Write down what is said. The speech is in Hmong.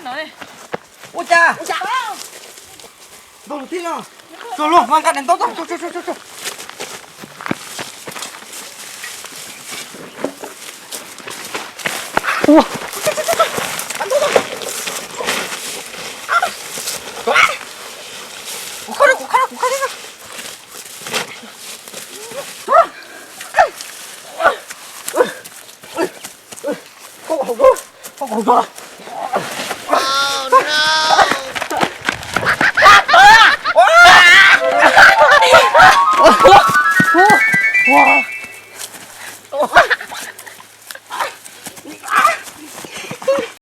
Ua cas? Ntau lus thiab no. Tso luag, mas nqa daim ntaub tuaj, tso, tso, tso, tso, tso. Ua. Kuv khab, kuv khab, kuv khab. Koj hauv, koj hauv.